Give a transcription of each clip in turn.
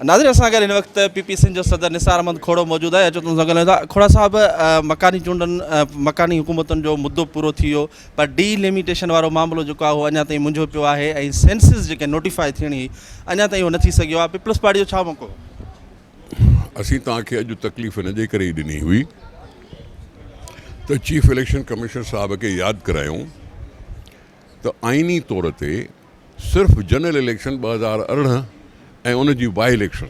ناظرين اسان گڏ هن وقت پي پي سنڌ جو صدر نثار احمد کوڙو موجود آهي اچو ته ان سان ڳالهايون ٿا کوڙا صاحب مڪاني چونڊن مڪاني حڪومتن جو مدو پورو ٿي ويو پر ڊي لميٽيشن وارو معاملو جيڪو آهي اهو اڃا تائين منجهيو پيو آهي ۽ سينسز جيڪي نوٽيفائي ٿيڻي هئي اڃا تائين اهو نه ٿي سگهيو آهي پيپلز پارٽي جو ڇا موقعو؟ اسين توهان کي اڄ تڪليف ان جي ڪري ئي ڏني هئي ته چيف اليڪشن ڪمشنر صاحب کي ياد ڪرايون ته آئيني طور تي صرف جنرل اليڪشن 2018 ۽ ان جي باء اليڪشن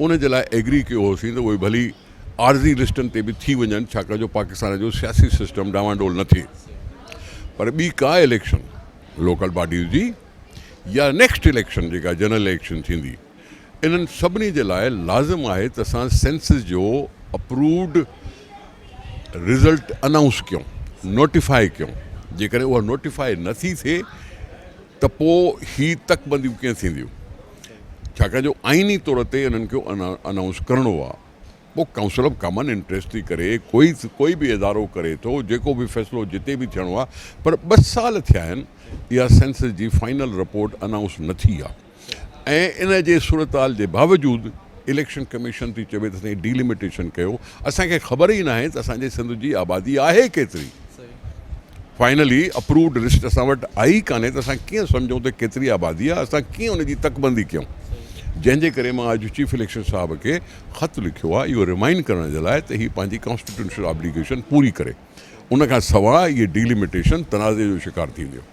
ان جي لاء ايگري ڪيو هوسين ته اهي ڀلي عارضي لسٽن تي به ٿي وڃن ڇاڪاڻ جو پاڪستان جو سياسي سسٽم ڊانواڊول نه ٿئي پر ٻي ڪا اليڪشن لوڪل باڊيز جي يا نيڪسٽ اليڪشن جيڪا جنرل اليڪشن ٿيندي انهن سڀني جي لاء لازم آهي ته اسان سينسز جو اپرووڊ رزلٽ انائونس ڪيون نوٽيفائي ڪيون جيڪڏهن اها نوٽيفائي نه ٿي ٿئي ته پوء هي تڪبنديون ڪيئن ٿينديون ڇاڪاڻ جو آئيني طور تي انهن کي انائونس ڪرڻو آهي پوء ڪائونسل آف ڪامن انٽريسٽ ٿي ڪري ڪوئي ڪوئي به ادارو ڪري ٿو جيڪو به فيصلو جتي به ٿيڻو آهي پر ٻه سال ٿيا آهن اها سينسس جي فائنل رپورٽ انائونس نه ٿي آهي ۽ ان جي صورتحال جي باوجود اليڪشن ڪميشن ٿي چوي ته سائين ڊيلميٽيشن ڪيو اسان کي خبر ئي ناهي ته اسان جي سنڌ جي آبادي آهي ڪيتري فائنلي اپرووڊ لسٽ اسان وٽ آئي ئي ڪانهي ته اسان ڪيئن سمجهون ته ڪيتري آبادي آهي اسان ڪيئن ان جي تڪبندي ڪيون جنهن جي ڪري مان اڄ چيف اليڪشن صاحب کي خط لکيو آهي اهو ريمائنڊ ڪرڻ جي لاء ته هي پنهنجي ڪانسٽيٽيوشنل آبليگيشن پوري ڪري ان کان سواء اهي ڊيلميٽيشن تنازعي جو شڪار ٿينديون.